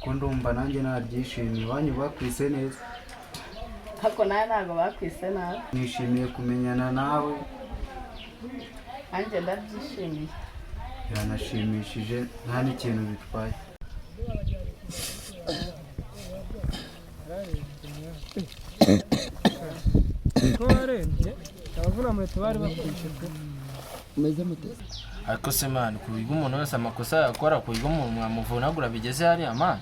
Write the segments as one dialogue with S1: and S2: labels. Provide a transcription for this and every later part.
S1: Ko ndumva nanjye nabyishimiye, iwanyu bakwise neza.
S2: Ariko nawe ntabwo bakwise nabi.
S1: Nishimiye kumenyana nawe.
S2: Nanjye ndabyishimiye.
S1: Biranashimishije, nta n'ikintu bitwaye.
S3: Ko warembye, abavuna muheto bari bakwishe pe.
S4: Ariko se man, ku buryo umuntu wese amakosa yakora, ku buryo umuntu mwamuvunagura bigeze hariya, man?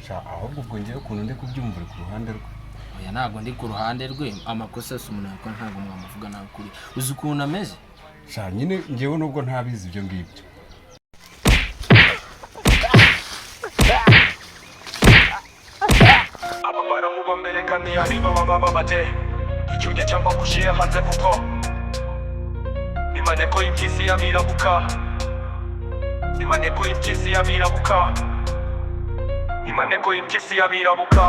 S5: Sha, ahubwo ubwo ngewe ukuntu ndi kubyumva, uri ku ruhande rwe.
S4: Oya, ntabwo ndi ku ruhande rwe. Amakosa yose umuntu yakora, ntabwo mwamuvuga nabi kuri uzi ukuntu ameze.
S5: Sha nyine, ngewe nubwo ntabizi ibyo ngibyo.
S6: Ababaramu babaje icyuye cyangwa gushyira hanze, kuko imaneko y'impyisi y'abirabuka, imaneko y'impyisi y'abirabuka, imaneko y'impyisi y'abirabuka.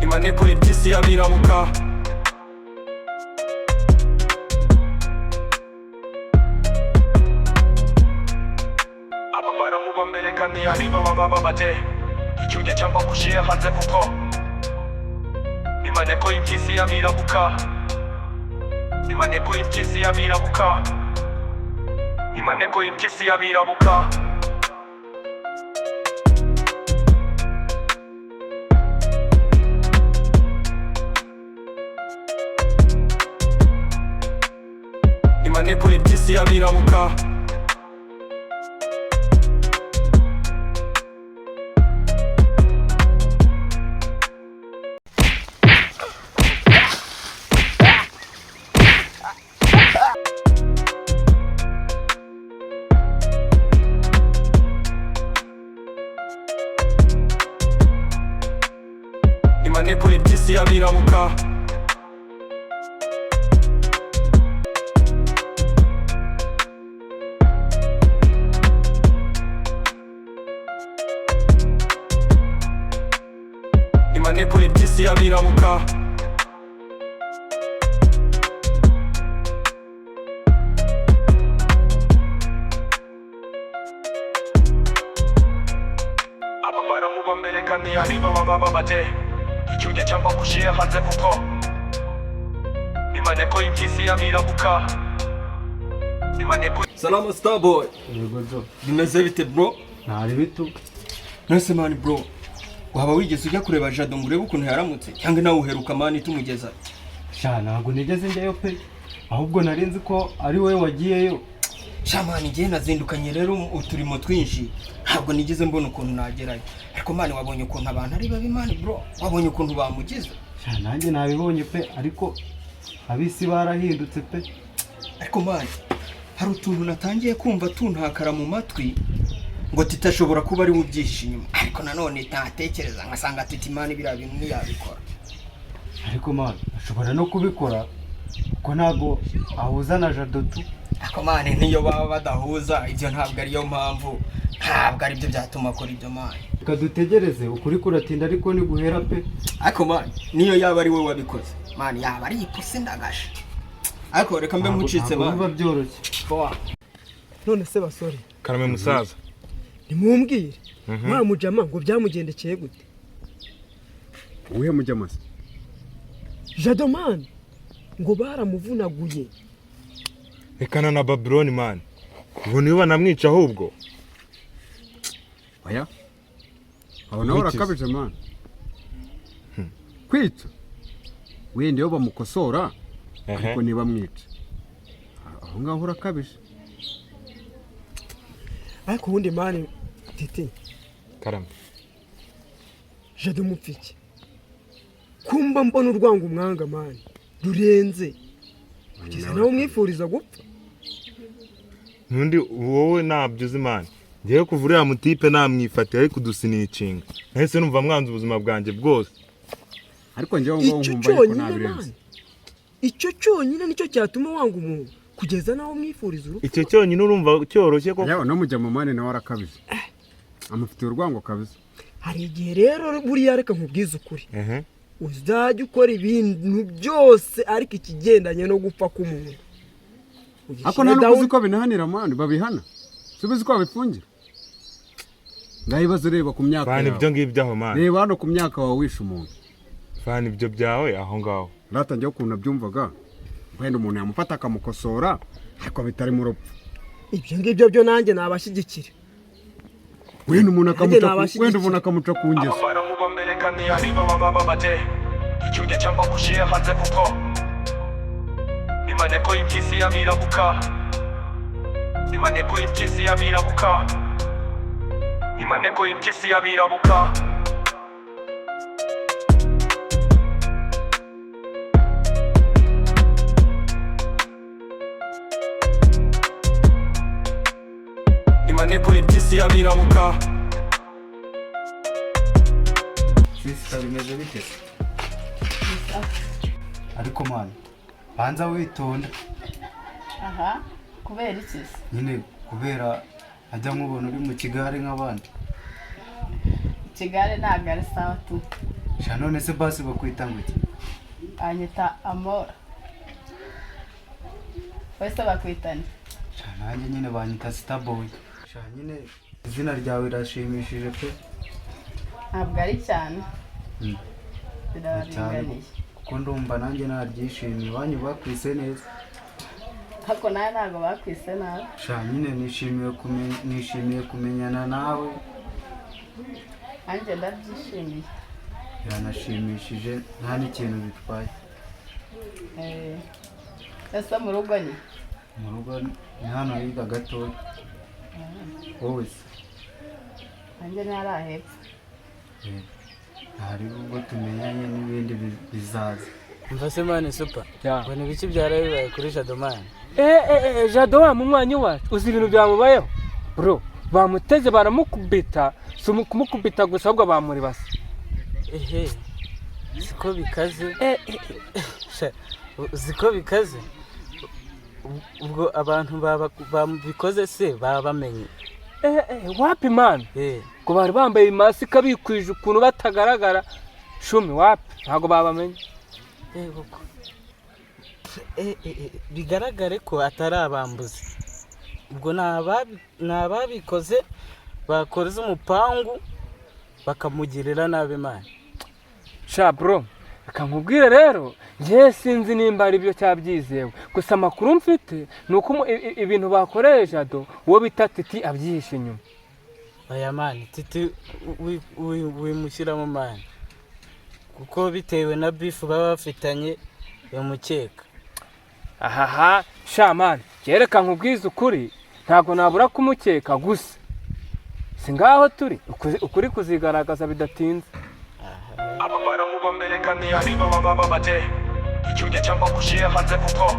S6: Imaneko y'impyisi y'abirabuka. Ababaramu bamerekaniye ari baba babaje icyuye cyangwa gushyira hanze, kuko imaneko y'impyisi y'abirabuka, imaneko y'impyisi y'abirabuka, imaneko y'impyisi y'abirabuka. Imaneko y'impyisi y'abirabuka. Imaneko y'impyisi y'abirabuka. Imaneko y'impyisi y'abirabuka. Ababaramu bamerekaniye ari baba babaje icyuye cyangwa gushyira hanze, kuko imaneko y'impyisi y'abirabuka, imaneko.
S7: Salama, Starboy.
S1: Yego zo.
S7: Bimeze bite, bro?
S1: Ntari bitu.
S7: Nese man, bro, waba wigeze ujya kureba Jado ngo urebe ukuntu yaramutse, cyangwa nawe uheruka man tumugeza?
S1: Sha, ntabwo nigeze njyayo pe, ahubwo nari nzi ko ari wowe wagiyeyo.
S7: Sha man, ngiye nazindukanye rero uturimo twinshi, ntabwo nigeze mbona ukuntu nagerayo. Ariko man, wabonye ukuntu abantu ari babi, man, bro? Wabonye ukuntu bamugize?
S1: Sha, nanjye nabibonye pe, ariko ab'isi barahindutse pe.
S7: Ariko man, hari utuntu natangiye kumva tuntakara mu matwi ngo Titi ashobora kuba ari we ubyihishe inyuma, ariko nanone ntatekereza ngasanga Titi, man, biriya bintu ntiyabikora.
S1: Ariko man, ashobora no kubikora kuko ntabwo ahuza na Jado tu.
S7: Ariko man, niyo baba badahuza, ibyo ntabwo ariyo mpamvu, ntabwo aribyo byatuma akora ibyo, man.
S1: Reka dutegereze, ukuri kuratinda ariko ntiguhera pe.
S7: Ariko man, niyo yaba ari we wabikoze, man, yaba ari ipusi ndagasha. Ariko reka mbe nkucitse.
S1: Ntabwo
S7: Man.
S1: biba byoroshye.
S3: None se basore?
S8: Karame, musaza.
S3: Ntimumbwire wa mujama ngo byamugendekeye gute?
S5: Uwuhe mujyamase?
S3: Jado man, ngo baramuvunaguye.
S8: Rekana na Babylon, man, ubu niwe banamwica ahubwo.
S5: Oya, aho nawe
S8: Kwikiza.
S5: urakabije, man. Kwica wenda iyo bamukosora, ariko niba mwica, aho ngaho urakabije.
S3: Ariko ubundi man, Titi,
S8: Karame.
S3: Jado mupfiki kumba mbona urwango umwanga, man, rurenze kugeza nawe umwifuriza gupfa.
S8: Ntundi wowe ntabyo uzi, man. Ngewe kuva uriya mutipe namwifatira ariko udusinicinga, nahise numva mwanze ubuzima bwanjye bwose.
S5: Ariko njyewe ngaho
S3: Icyo
S5: nkumva yuko
S3: cyonyine,
S5: nabirenze.
S3: Man, icyo cyonyine nicyo cyatuma wanga umuntu kugeza naho umwifuriza urupfu.
S8: Icyo cyonyine urumva cyoroshye koko?
S5: Yewe, no mujyama, man, nawe arakabije, amufitiye urwango kabisa.
S3: Hari igihe rero buriya, reka nkubwize ukuri. Uzajya ukora ibintu byose, ariko ikigendanye no gupfa k'umuntu
S5: Ariko nta n'ubwo uzi ko binahanira, man, babihana. Si ubizi ko babifungira? Ngaho ibibazo, ureba ku myaka
S8: Vana
S5: yawe.
S8: ibyo ngibyo aho, man.
S5: Reba hano ku myaka wawe, wishe umuntu.
S8: Vana ibyo byawe aho ngaho.
S5: Ratangiye ukuntu nabyumvaga, wenda umuntu yamufata akamukosora, ariko bitari mu rupfu.
S3: Ibyo ngibyo byo nanjye nabashyigikira.
S5: Wenda umuntu
S3: Nanjye
S5: akamuca
S3: nabashyigikira.
S5: wenda umuntu akamuca ku ngeso.
S6: Abaramu bamberekaniye baba icyo cyangwa gushyira hanze, kuko imaneko y'impyisi y'abirabuka, imaneko y'impyisi y'abirabuka, imaneko y'impyisi y'abirabuka. Imaneko y'impyisi y'abirabuka.
S1: Sister, bimeze bite se? Ariko man, banza witonda.
S2: Aha, kubera iki se?
S1: Nyine kubera ajya nkubona uri mu kigare nk'abandi.
S2: Ikigare ntabwo ari sawa tu.
S1: Sha, none se basi bakwita ngo iki?
S2: Anyita Amora. Wese bakwitana?
S1: Sha, nanjye nyine banyita Starboy. Sha, nyine izina ryawe rirashimishije pe.
S2: Ntabwo ari cyane.
S1: Cyane.
S2: Biraringaniye.
S1: Kuko ndumva nanjye naryishimiye, iwanyu bakwise neza.
S2: Ariko nawe ntabwo bakwise nabi.
S1: Sha, nyine nishimiye kumenyana nawe.
S2: Nanjye ndabyishimiye.
S1: Biranashimishije, nta n'ikintu bitwaye.
S2: Ese mu rugo ni?
S1: Mu rugo ni hano hirya gatoya. Wowe se?
S2: Nanjye ni hariya hepfo.
S1: Hari ubwo tumenyanye n'ibindi bizaza.
S9: Umva se man, Super, ngo ni ibiki byaraye bibaye kuri Jado, man?
S10: Eh, Jado wa munywanyi wacu, uzi ibintu byamubayeho, bro? Bamuteze baramukubita, si kumukubita gusa, ahubwo bamuribase.
S9: Ehe, siko bikaze. Sha, uzi ko bikaze? Ubwo abantu babikoze se baba bamenye?
S10: Eh, wapi man, ngo bari bambaye imasika, bikwije ukuntu batagaragara. Shumi, wapi, ntabwo babamenye.
S9: Yego ko. Eh, bigaragare ko atari abambuzi. Ubwo ni ababikoze bakoze umupangu bakamugirira nabi, man.
S10: Sha bro, reka nkubwire rero, njye sinzi nimba ari byo cyabyizewe, gusa amakuru mfite ni uko ibintu bakoreye Jado, uwo bita Titi abyihishe inyuma.
S9: Oya man, Titi wimushyiramo, man, kuko bitewe na beef baba bafitanye bamukeka.
S10: Ahaha, sha man, reka nkubwize ukuri, ntabwo nabura kumukeka, gusa si ngaho turi. Ukuri kuzigaragaza bidatinze.
S6: Abaramu bamberekaniye baba icyo cyangwa gushyira hanze, kuko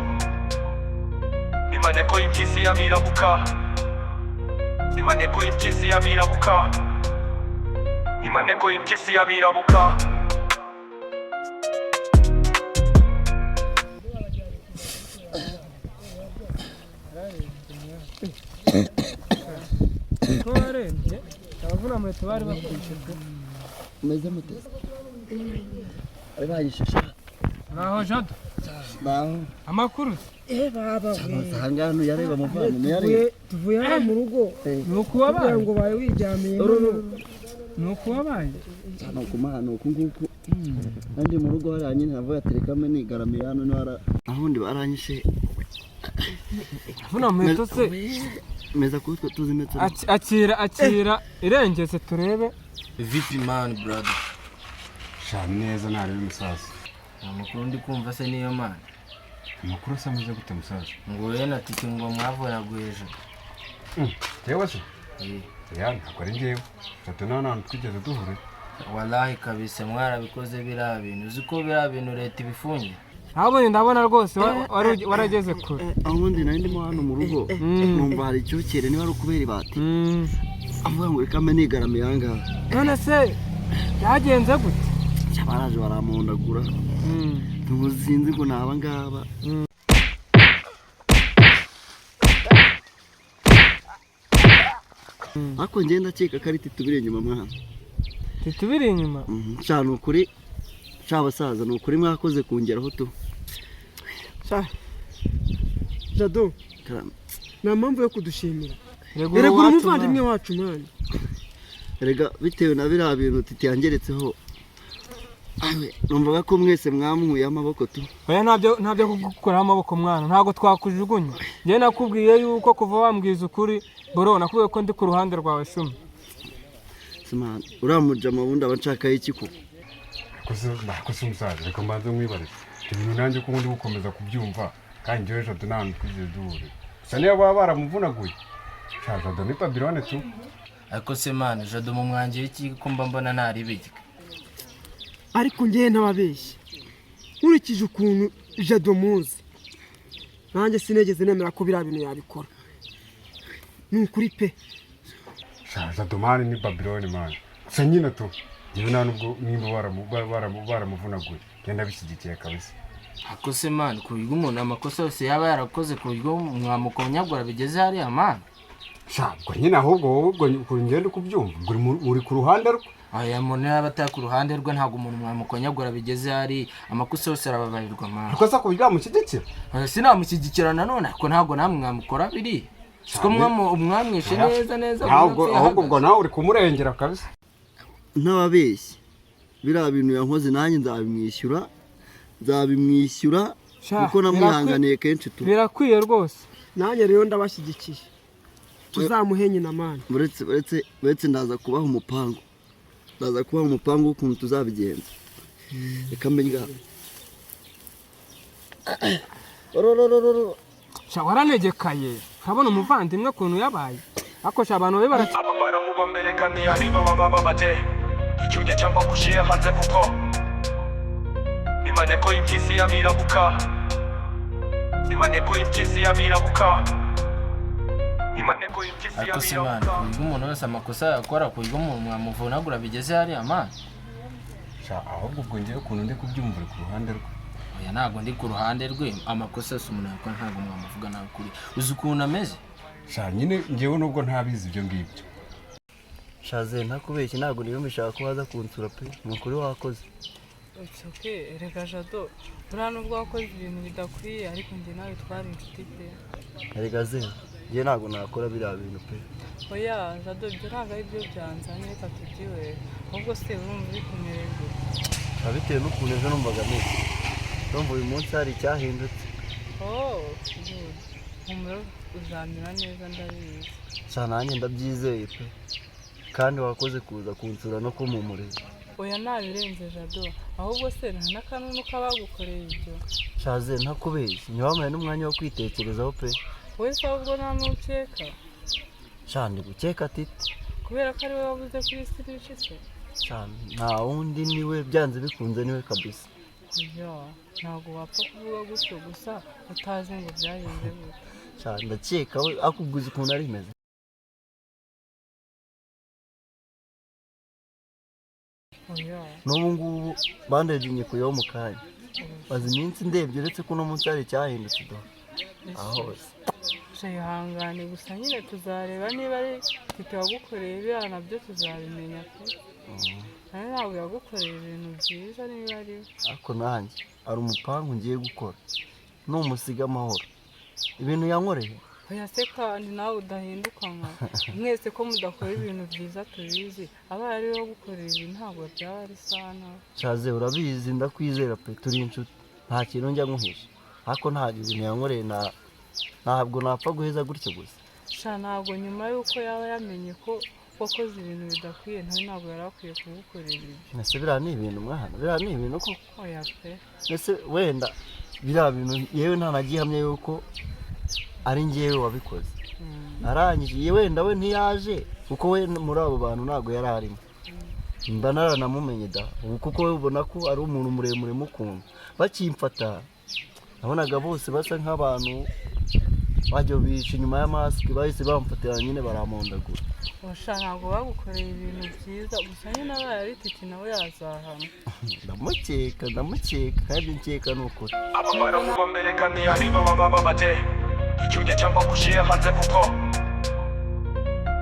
S6: imaneko y'impyisi y'abirabuka, imaneko y'impyisi y'abirabuka, imaneko y'impyisi y'abirabuka.
S10: Ko warembye, abavuna muheto bari bakwishe pe.
S11: Umeze mute? Bari bayishasha.
S10: Uraho Jado?
S11: Naho.
S10: Amakuru se?
S3: Eh baba we.
S11: Usanga hano yareba muvandimwe yareba.
S3: Tuvuye hano mu rugo.
S10: Ni uku wabaye?
S3: Kugira ngo bawe wiryamiye hano.
S10: Ni uku wabaye?
S11: Cyane kumana uku nguku. Kandi mu rugo hariya nyine navuga ati reka mbe nigaramiye hano ntara. Ahundi baranyishe.
S10: Vuna muheto se.
S11: Meza kutwe tuzi metso.
S10: Akira, akira, irengeze turebe.
S4: Vipi man, brother?
S5: Sha, neza, ntarebe musaza.
S4: Amakuru ndi kumva se niyo, man?
S5: Amakuru asa ameze gute, musaza?
S4: Ngo wowe na Titi ngo mwavunaguye ejo.
S5: Njyewe se? Ya, ntabwo ari njyewe. Jado nta hantu twigeze duhurira.
S4: Wallahi kabisa mwarabikoze biriya bintu. Uzi ko biriya bintu leta ibifungira?
S10: Ntabonye, ndabona rwose warageze kure.
S11: Ahundi nari ndimo hano mu rugo numva hari icyokere, niba ari ukubera ibati. Avuga ngo reka mbe nigaramiye aha ngaha.
S10: None se byagenze gute?
S11: Baraje baramondagura. Ntubu sinzi ngo ni aba ngaba. Ariko njye ndakeka ko ari Titi ubiri inyuma, mwana.
S10: Titi ubiri inyuma?
S11: Cyane, ukuri. Sha basaza, ni ukuri mwakoze kungeraho tu.
S3: Sha Jado,
S11: Karame.
S3: nta mpamvu yo kudushimira.
S10: Erega
S3: Erega uri
S10: uwacu,
S3: umuvandimwe wacu mwana.
S11: Erega bitewe na biriya bintu Titi yangeretseho, awe, numvaga ko mwese mwamwuye amaboko tu.
S10: Oya, ntabyo kugukoraho amaboko mwana, ntabwo twakujugunya. Njyewe nakubwiye yuko kuva wambwiza ukuri bro, nakubwiye ko ndi ku ruhande rwawe shumi.
S11: Simana, uriya mujama wundi aba nshakaho iki koko?
S5: Ariko se umusaza, reka mbanze mwibarize ibintu nanjye ko ubundi gukomeza kubyumva, kandi njyewe Jado nta hantu twigeze duhurira. Gusa niyo baba baramuvunaguye, sha Jado ni Babylone tu.
S4: Ariko se man, Jado mu mwangiye iki ko mba mbona ntaribirya?
S3: Ariko ngewe ntababeshya, nkurikije ukuntu Jado muzi, nanjye sinigeze nemera ko biriya bintu yabikora, ni ukuri pe.
S5: Sha Jado man ni Babylone man. Gusa nyine tu, njyewe nta nubwo nimba baramuvunaguye, ngenda bishyigikiye kabisa.
S4: Ariko se man, ku buryo umuntu amakosa yose yaba yarakoze, ku buryo mwamukonyagura bigeze hariya man?
S5: Sha ubwo nyine ahubwo wowe ubwo ukuntu ngenda kubyumva, ubwo uri ku ruhande rwe.
S4: Aya muntu yaba atari ku ruhande rwe, ntabwo umuntu mwamukonyagura bigeze hari, amakosa yose arababarirwa man.
S5: Ariko se ku buryo wamushyigikira?
S4: Oya, sinamushyigikira nanone, ariko ntabwo namwe mwamukora biriya, siko mwamwishe neza neza.
S5: Ahubwo
S4: buri
S5: ahubwo ubwo nawe uri kumurengera kabisa.
S11: Ntababeshya, biriya bintu yankoze nanjye nzabimwishyura, nzabimwishyura.
S10: Sha,
S11: kuko namwihanganiye kenshi tu.
S10: Birakwiye rwose.
S3: Nanjye rero ndabashyigikiye, tuzamuhe nyina man.
S11: Uretse uretse uretse, ndaza kubaha umupangu w'ukuntu tuzabigenza. Reka mbe ngaha. Orororororo.
S10: Sha waranegekaye, urabona umuvandimwe ukuntu yabaye, ariko sha abantu babe baraki.
S6: Abaramu bamberekaniye baba icyuye cyangwa gushyira hanze, kuko imaneko y'impyisi y'abirabuka, imaneko y'impyisi y'abirabuka, imaneko y'impyisi
S4: Ariko se man,
S6: y'abirabuka.
S4: ku buryo umuntu wese amakosa yakora, ku buryo umuntu mwamuvunagura bigeze hariya man?
S5: Sha ahubwo ubwo ngewe ukuntu ndi kubyumva, uri ku ruhande rwe.
S4: Oya, ntabwo ndi ku ruhande rwe. Amakosa yose umuntu yakora, ntabwo mwamuvuga nabi kuri uzi ukuntu ameze.
S5: Sha nyine ngewe nubwo ntabizi ibyo ngibyo.
S11: Shaze, ntakubeshye, ntabwo niyumvishaga ko waza kunsura pe, ni ukuri wakoze.
S2: It's okay. Reka Jado, buriya nubwo wakoze ibintu bidakwiye, ariko njye nawe twari inshuti pe.
S11: Erega ze, njye ntabwo nakora biriya bintu pe.
S2: Oya Jado, ibyo ntabwo ari byo byanzanye, reka tubyihorere. Ahubwo se urumva uri kumererwa?
S11: Sha, bitewe n'ukuntu ejo numvaga meze, ndumva uyu munsi hari icyahindutse.
S2: Oh good, humura uzamera neza, ndabizi.
S11: Sha nanjye ndabyizeye pe, kandi wakoze kuza kunsura no kumpumuriza.
S2: Oya, ntabirenze Jado. Ahubwo se nta n'akanunu kabagukoreye ibyo?
S11: Shaze, ntakubeshye, ntiwampaye n'umwanya wo kwitekerezaho pe.
S2: Wowe se ahubwo nta n'ukeka?
S11: Sha ndi gukeka Titi.
S2: Kubera ko ari we wabuze kuri sirici se?
S11: Sha nta wundi, niwe, byanze bikunze niwe kabisa.
S2: Oya, ntabwo wapfa kuvuga gutyo gusa utazi ngo byagenze gute.
S11: Sha ndakeka we, akubwiza ukuntu ari bimeze.
S2: Oya.
S11: N'ubu ngubu bandage nyikuyeho mu kanya, maze iminsi ndebye, uretse ko uno munsi hari icyahindutse do aho hose.
S2: Sha ihangane gusa nyine, tuzareba niba ari Titi wagukoreye biriya, nabyo tuzabimenya pe. Nawe ntabwo yagukoreye ibintu byiza niba ari we.
S11: Ariko nanjye hari umupangu ngiye gukora numusiga amahoro ibintu yankoreye.
S2: Oya se, kandi nawe udahinduka nka mwese ko mudakora ibintu byiza tubizi, abaye ari we wagukoreye ibi ntabwo byaba ari sawa nawe.
S11: Shaze, urabizi ndakwizera pe, turi inshuti, nta kintu njya nkuhisha, ariko ntabwo ibintu yankoreye ntabwo napfa guheza gutyo gusa.
S2: Sha ntabwo nyuma y'uko yaba yamenye ko wakoze ibintu bidakwiye, nawe ntabwo yari akwiye kugukorera ibyo.
S11: Ese biriya ni ibintu mwana, biriya ni ibintu koko?
S2: Oya pe.
S11: Ese wenda biriya bintu yewe nta na gihamya yuko ari njyewe wabikoze, arangije ye wenda we ntiyaje, kuko we muri abo bantu ntabwo yari arimo, mba naranamumenye da ubu, kuko we ubona ko ari umuntu muremure mukunda. Bakimfata nabonaga bose basa nk'abantu bajya bica inyuma ya masike, bahise bamfatira nyine barampondagura.
S2: Osha ntabwo bagukoreye ibintu byiza, gusa nyine abaye ari Titi nawe yazahama.
S11: Ndamukeka, ndamukeka, kandi ibyo nkeka ni ukuri.
S6: Abaramu bamberekaniye baba icyuye cyangwa gushyira hanze, kuko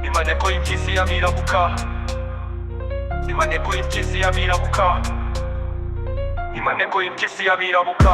S6: imaneko y'impyisi y'abirabuka, imaneko y'impyisi y'abirabuka. Imaneko y'impyisi y'abirabuka.